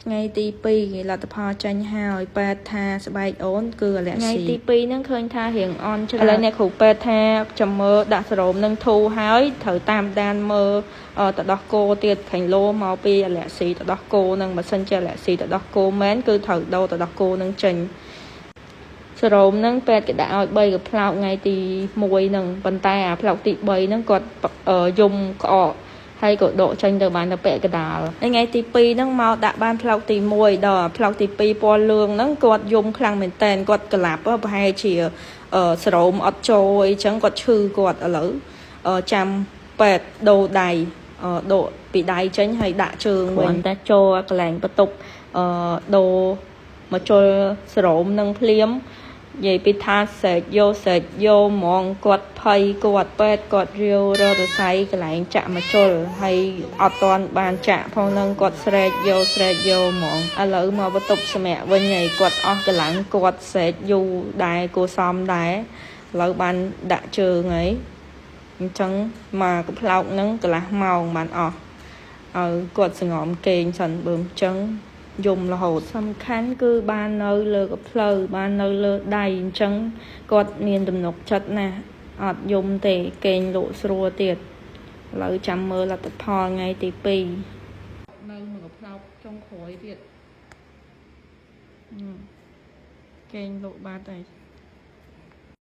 ថ្ងៃទី2គេលទ្ធផលចេញហើយពេទ្យថាស្បែកអូនគឺអាឡែ ថ្ងៃ ស៊ី ទី2ហ្នឹងឃើញថារៀងអន់ច្ ឥ រើន ឡូវអ្នកគ្រូពេទ្យថាចាំមើលដាក់សេរ៉ូមនឹងធូរហើយត្រូវតាមដានមើលទៅដោះគោទៀតខាញ់លោមកពីអាឡែស៊ីទៅដោះគោនឹងបើសិនជាអាឡែស៊ីទៅដោះគោមែនគឺត្រូវដូរទៅដោះគោនឹងចេញសេរ៉ូមហ្នឹងពេទ្យគេដាក់ឲ្យ3កប្លោកថ្ងៃទី1ហ្នឹងប៉ុន្តែអាប្លោកទី3ហ្នឹងគាត់យំក្អកហើយក៏ដកចេញទៅបានទៅពាក់កដាលថ្ងៃទី2ហ្នឹងមកដាក់បានផ្លោកទី1ដល់ផ្លោកទី2ពណ៌លឿងហ្នឹងគាត់យំខ្លាំងមែនតែនគាត់ក្លាប់ប្រហែលជាសេរ៉ូមអត់ចូលអីចឹងគាត់ឈឺគាត់ឥឡូវចាំពេទ្យដូរដៃដកពីដៃចេញហើយដាក់ជើង គ្រា វិញ ន់តែចូលកន្លែងបន្ទប់អឺដូរមកជុលសេរ៉ូមនឹងភ្លាមនិយាយពីថាស្រែកយោស្រែកយោហ្មងគាត់ភ័យគាត់ពេទ្យគាត់រាវរកសរសៃកន្លែងចាក់មកជុលហើយអត់ទាន់បានចាក់ផងនឹងគាត់ស្រែកយោស្រែកយោហ្មងឥឡូវមកបន្ទប់សម្រាប់វិញហើយគាត់អស់កម្លាំងគាត់ស្រែកយូរដែរគួសមដែរឥឡូវបានដាក់ជើងហើយអញ្ចឹងមកកប្លោកហ្នឹងកន្លះម៉ោងបានអស់ឲ្យគាត់សងំគេងសិនបើមិនចឹងយំរហូតសំខាន់គឺបាននៅលើកផ្លូវបាននៅលើដៃអញ្ចឹងគាត់មានទំនុកចិត្តណាស់អត់យំទេគេងលក់ស្រួលទៀតឥឡូវចាំមើលលទ្ធផលថ្ងៃទី2 នៅមួយកផ្លោកចុងក្រោយទៀតគេងលក់បាត់ហើយ។